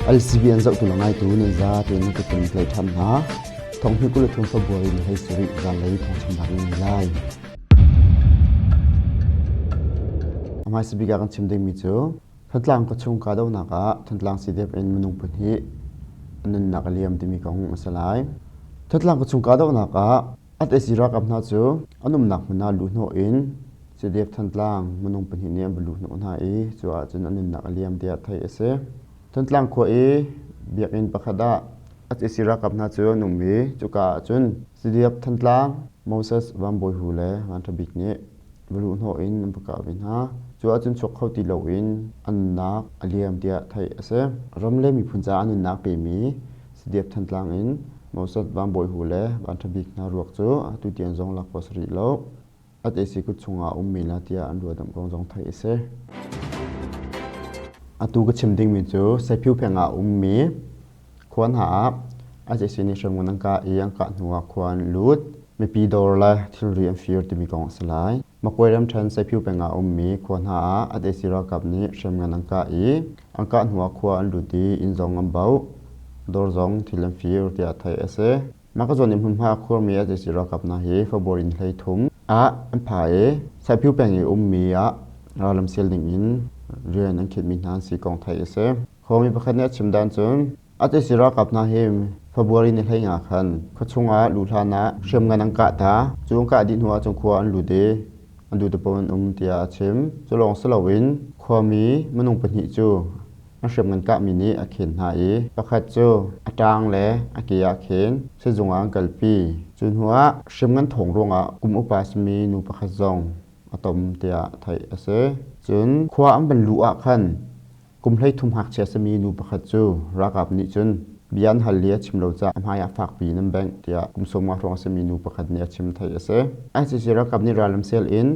LCB an zohtu le ngaitu nan za tein nan kut kan tlaih ṭhan hna. Thonghni 23 February ni hlei sarih zanlei thawngchimnak in ngei lai. A hmaisa bik ah kan chim dingmi cu Thantlang khuachung kahdohnak ah Thantlang CDF in minung pahnih an nunnak a liam timi kong a si lai. Thantlang khuachung kahdohnak ah SAC ralkap hna cu an umnak hmun ah luhhnawh in CDF Thantlang minung pahnih nih an va luhhnawh hna i cu ahcun an nunnak a liam tiah theih a si. Thantlang khua i biakinn pakhat ah SAC ralkap hna cu an um i cuka ahcun CDF Thantlang Moses Van Bawi Hu le Van Ṭha Bik nih va luhhnawh in an va kah ve hna. Cu ahcun chuak kho ti loin an nunnak a liam tiah theih a si. Ram le miphun caah a nunnak pemi CDF Thantlang in Moses Van Bawi Hu le Van Ṭha Bik hna ruak cu atu tiang zong lak khawh a si rih lo. At AC kut chungah a ummi la tiah an ruahdamh kong zong theih a si. Atu ka chim dingmi cu Saiphiu peng ah a ummi khua hna ah SAC nih hremngun an kah i an kah hnu ah khua an lut. Mipi dawr le thilri an fir timi kong a si lai. Makwe ramṭhen Saiphiu peng ah a ummi khua hna ah SAC ralkap nih hremngan an kah i an kah hnu ah khua an lut i inn zong an bauh. Dawr zong thil an fir tiah theih a si. Mah ka zawn i hmunhma a khuarmi SAC ralkap hna hi February ni 13 ah an pha i Saiphiu peng i ummi ah rallam sial ding in rian an khitmi hna an si kong theih a si. Khuami pakhat nih a chim dan cun SAC ralkap hna hi February ni 15 khan khuachung ah luh hlan ah hriamngan an kah ta. Cu an kah dih hnu ah cun khua an lut i an duh te paoh an um tiah a chim. Cu lawng si loin khuami minung pahnih cu an hriamngan kahmi nih a khen hna i pakhat cu a ṭang le a ke ah khen sizung ah an kalpi. Cu hnuah hriamngan thawng ruangah kum upa a simi nu pakhat zong a tom tiah theih a si. Cun khua an van luh ah khan kum 13 ngakchia a simi nu pakhat cu ralkap nih cun bia an hal i a chim lo caah a hmai ah fakpi in an bengh tiah kum 15 hrawng a simi nu pakhat nih a chim theih a si. ICC ralkap nih rallam sel in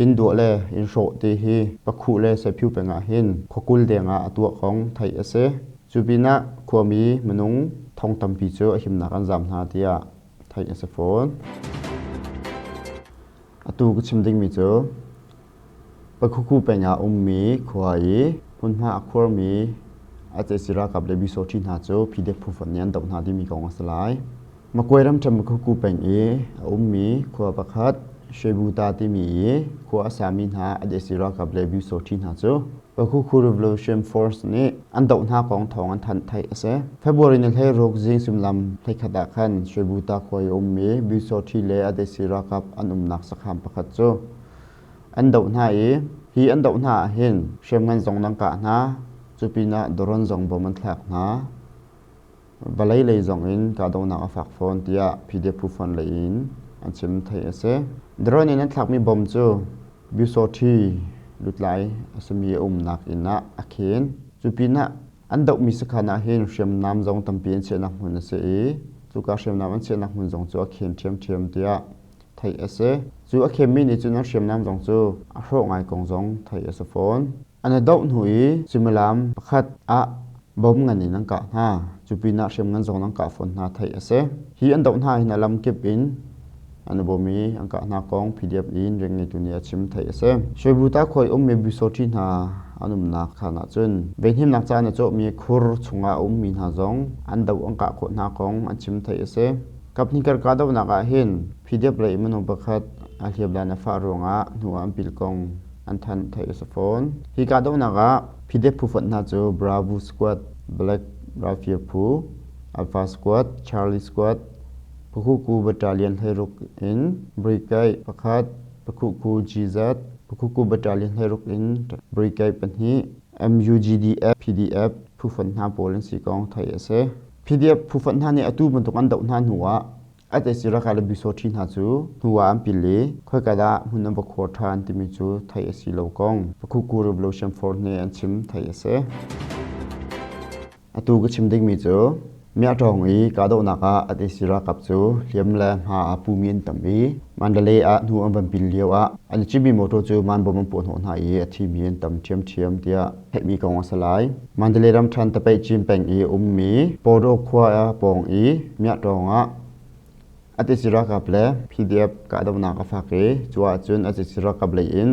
Inn duah le inn hrawh ti hi Pakhuh le Saiphiu peng ah hin khuakul deng ah a tuah kong theih a si. Cu pinah khuami minung thong tampi cu a himnak an zaam hna tiah theih a si fawn. Atu ka chim dingmi cu Pakhuku peng ah ummi khua i hmunhma a khuarmi SAC ralkap le Bisoṭhi hna cu PDF phu fonh nih an doh hna timi kong a si lai. Makwe ramṭhen Makhuku peng i a ummi khua pakhat Shwebuta timi i khua a sami hna SAC ralkap le Byusawṭhi hna cu Pakhuku Revolution Force nih an doh hna kong thawng an thanh theih a si. February ni 16 zing suimilam 11 ah khan Shwebuta khua i a ummi Byusawṭhi le SAC ralkap an umnak sakhan pakhat cu an doh hna i hi an doh hna ahhin hriamngan zong an kah hna, cupinah drone zong bom an thlak hna. Vawlei lei zong in kahdohnak a fak fawn tiah PDF phu fonh lei in an chim theih a si. Drone in an thlakmi bomb cu Byusawṭhi lutlai a simi a umnak inn ah a khen. Cu pinah an dohmi sakhan ah hin hriamnam zong tampi an chiahnak hmun a si i cuka hriamnam an chiahnak hmun zong cu a khen ṭhiamṭhiam tiah theih a si. Cu a khenmi nih cun an hriamnam zong cu a hrawh ngai kong zong theih a si fawn. An i doh hnu i suimilam pakhat ah bom ngan in an kah hna. Cu pinah hriamngan zong an kah fawn hna theih a si. Hi an doh hna hin a lamkip in an i bawm i an kah hna kong PDF in rianngeitu nih a chim theih a si. Shwebuta khua i ummi Byusawṭhi hna an umnak khaan ah cun venhimnak ca an i cawhmi khur chungah a ummi hna zong an doh an kah khawh hna kong an chim theih a si. Kaphnih kar kahdohnak ah hin PDF lei minung pakhat a hliamlan a fah ruangah hnu ah an pil kong an thanh theih a si fawn. Hi kahdohnak ah PDF phu fonh hna cu Bravo Squad, Black Rifle phu, Alpha Squad, Charlie Squad, Pakhuku Battalion 16 in Brigade pakhat, Pakhuku GZ, Pakhuku Battalion 16 in Brigade pahnih, MUGDF, PDF phu fonh hna pawl an si kong theih a si. PDF phu fonh hna nih atu bantuk an doh hna hnu ah SAC ralkap le Byusawṭhi hna cu hnu ah an pil i khoika dah hmun an va khuar ṭhan timi cu theih a si lo kong Pakhuku Revolution Force nih an chim theih a si. Atu ka chim dingmi cu Miaṭawng i kahdohnak ah SAC ralkap cu hliam le hma aa pumi an tam i Mandalay ah hnu an van pil lio ah an i citmi motor cu man bom an puahhnawh hna i a thimi an tam ṭhiamṭhiam tiah theihmi kong a si lai. Mandalay ramṭhen Tapeih peng i a ummi Pawdaw khua pawng i Miahtawng ah ATC ralkap le PDF kahdohnak a fak i cu ahcun ATC ralkap lei in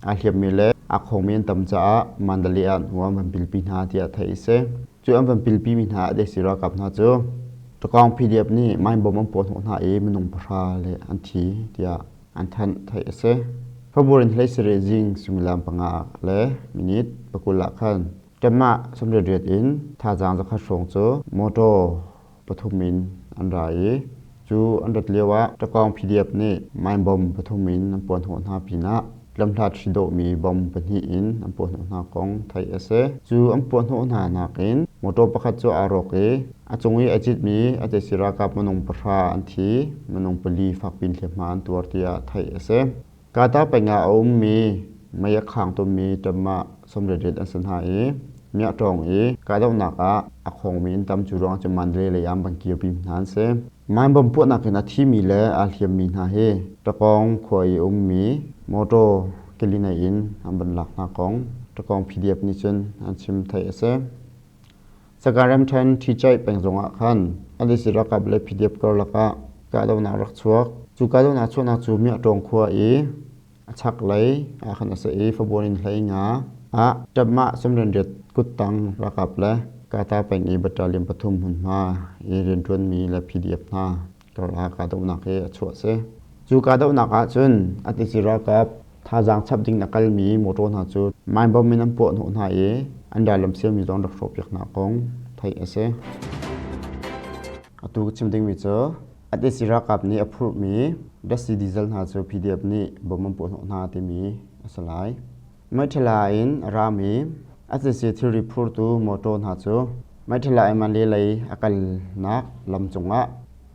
aa hliammi le aa khawngmi an tam caah Mandalay ah hnu an van pilpi hna tiah theih a si. Cu an van pilpimi hna sac ralkap hna cu Takaung PDF nih mine bomb an puah hnawh hna i minung pahra le an thi tiah an thanh theih a si. February 17 zing suimilam panga le minute 20 ah khan Ṭamah 88 in thazaang zakhat hrawng cu motor pathum in an ra i cu an rat lioah Ṭakawng PDF nih mine bomb pathum in an puahhnawh hna pinah lamhlat hri dawhmi bomb pahnih in an puahhnawh hna kong theih a si. Cu an puahhnawh hna nakin motor pakhat cu aa rawk i a cung i a citmi a cesi ralkap minung pahra an thi, minung pali fakpi in hliamhma an tuar tiah theih a si. Kata peng ah a ummi mei a khang tummi ṭamah 88 an si hna i miahtawng i kahdohnak ah a khawngmi an tam. Cu ruangah cun Mandalay lei ah an van kirpi hna an si. Mine bomb puahnak in a thimi le aa hliammi hna hi Ṭakawng khua i a ummi motor kelinei in an van lak hna kong Ṭakawng PDF nih cun an chim theih a si. Sagaing ramṭhen Ṭhicaih peng zongah khan LAC ralkap le PDF karlak ah kahdohnak rak chuak. Cu kahdohnak chuahnak cu Miahtawng khua i a chaklei ah khan a si i Fabuan in 15 ah ṭapmah 98 kuttang ralkap le Kata peng i battalion pathum hmunhma i rianṭuanmi le PDF hna karlak kahdohnak hi a chuah a si. Cu kahdohnak ah cun ATC ralkap thazaang chap ding a kalmi motor hna cu mine bomb in an puah hnawh hna i an rallam sialmi zong rak hrawhpiak hna kong theih a si. Atu ka chim dingmi cu ATC ralkap nih a phurhmi datsi diesel hna cu PDF nih bomb an puah hnawh hna timi a si lai. Meithala in a rami ATC thilri phurtu motor hna cu Meithala in Mandalay lei a kalnak lam cungah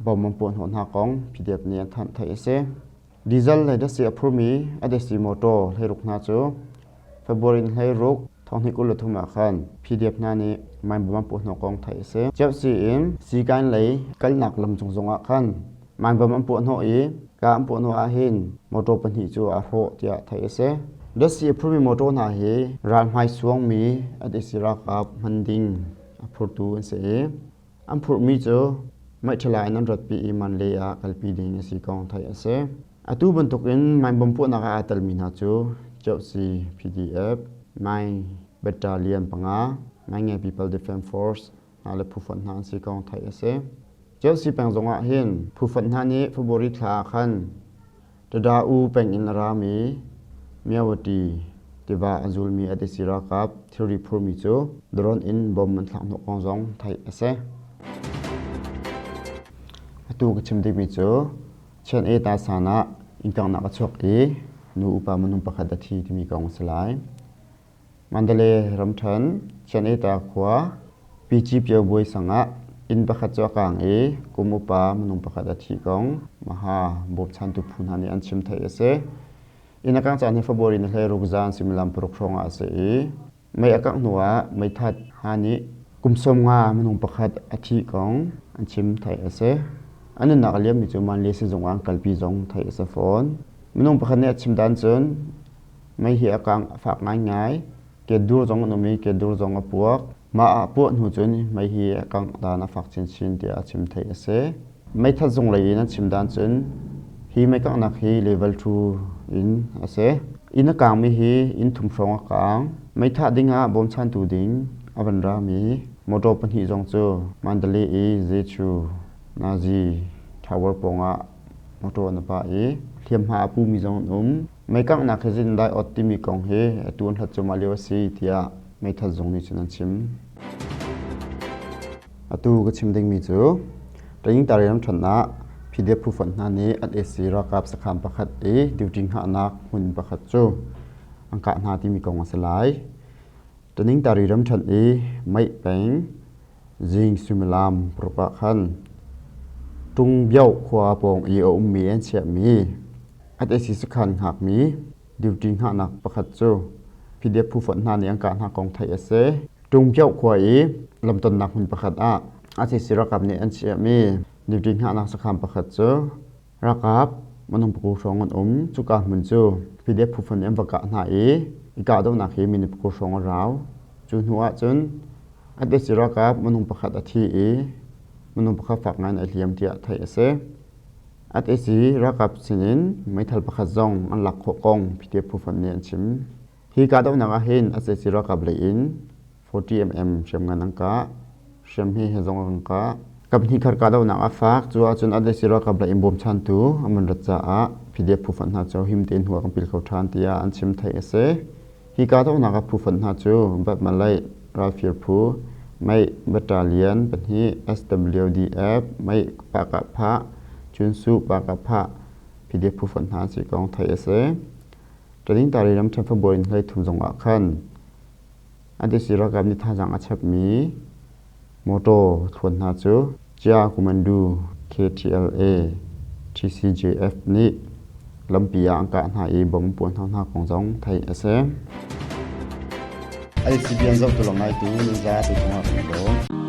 bomb an puah hnawh hna kong PDF nih an thanh theih a si. Diesel le datsi a phurmi a datsi motor hleiruk hna cu February ni 16 2023 ah khan PDF hna nih mine bomb an puah hnawh kong theih a si. Ciapsi in Sikain lei kalnak lam cung zongah khan mine bomb an puah hnawh i ka an puah hnawh ahhin motor pahnih cu aa hrawh tiah theih a si. Datsi a phurmi motor hna hi ralhmai suangmi SAC ralkap hman ding a phurtu an si i An phurhmi cu meithala in an ratpi i Mandalay ah kalpi ding a si kong theih a si. Atu bantukin mine bomb puahnak ah aa telmi hna cu Chelsea PDF, Mine Battalion panga, Mainge People Defense Force hna le phufonh hna an si kong theih a si. Chelsea peng zongah hin phufonh hna nih February thla ah khan Tada U peng in a rami Myawaddy tiva a zulmi ADC ralkap thilri phurmi cu drone in bomb an thlak hnawh kong zong theih a si. Atu ka chim dingmi cu Chian E Ta San ah innkanghnak a chuak i nu upa minung pakhat a thi timi kong a si lai. Mandalay ramṭhen Chianeta khua Pici Pyobuai sang ah inn pakhat cu a kaang i kum upa minung pakhat a thih kong Maha bawmchantu phu hna nih an chim theih a si. Inn a kangh caan hi February ni 16 zan suimilam paruk hrawng ah a si i mei a kangh hnu ah meithat ha nih kum 50 minung pakhat a thih kong an chim theih a si. A nunnak a liammi cu Mandalay sizung ah an kalpi zong theih a si fawn. Minung pakhat nih a chim dan cun Mei hi a kang a fak ngaingai. Kedur zong an um i kedur zong a puak. Mah ah puah hnu cun mei hi a kangh dan a fak chinchin tiah a chim theih a si. Meithat zung lei in an chim dan cun hi meikanghnak hi level 2 in a si. Inn a kangmi hi inn thum hrawng a kang. Meithah ding ah bawmchantu ding a van rami motor pahnih zong cu Mandalay i Zechu Nazi Tower pawngah motor an pah i hliamhma a pumi zong an um. Meikanghnak hi zindai ot timi kong hi atu an hlat cuahmah lio a si tiah meithal zung nih cun an chim. Atu ka chim dingmi cu Tayingtari ramṭhen ah PDF phufonh hna nih an AC ralkap sakhan pakhat i duty hngahnak hmun pakhat cu an kah hna timi kong a si lai. Taningtari ramṭhen i Meih peng zing suimilam paruk ah khan Ṭungbioh khua pawng i a ummi an chiahmi SAC sakhan hngakmi duty hngahnak pakhat cu PDF phufonh hna nih an kah hna kong theih a si. Ṭungbioh khua i lamtonnak hmun pakhat ah SAC ralkap nih an chiahmi duty hngahnak sakhan pakhat cu ralkap minung pakua hrawng an um. Cuka hmun cu PDF phufonh nih an va kah hna i i kahdohnak hi minung pakua hrawng a rau. Cu hnu ahcun SAC ralkap minung pakhat a thi i minung pakhat fak ngai in a hliam tiah theih a si. SAC ralkap sinin meithal pakhat zong an lak khawh kong PDF phufonh nih an chim. Hi kahdohnak ah hin SAC ralkap lei in 40 mm hriamngan an kah. Hriamhme he zong an kah. Kaphnih khat kahdohnak a fak. Cu ahcun Adesi ralkap lei in bawmchantu an van rat caah PDF phufonh hna cu him tein hnu ah kan pil kho ṭhan tiah an chim theih a si. Hi kahdohnak ah phufonh hna cu Batmalay ralfir phu, Mei Battalion pahnih, SWDF, Mei Pahkahphah, Cunsu Pahkahphah, PDF phufonh hna an si kong theih a si. Ṭadingtari ramṭhen February ni 13 zong ah khan Adesi ralkap nih thazaang a chapmi mawṭaw thluan hna cu Chia Kumandu KTLA TCJF nih lampi ah an kah hna i bomb an puah hnawh hna kong zong theih a si. ICBN zohtu le ngaitu nan zapi cungah kan i lawm.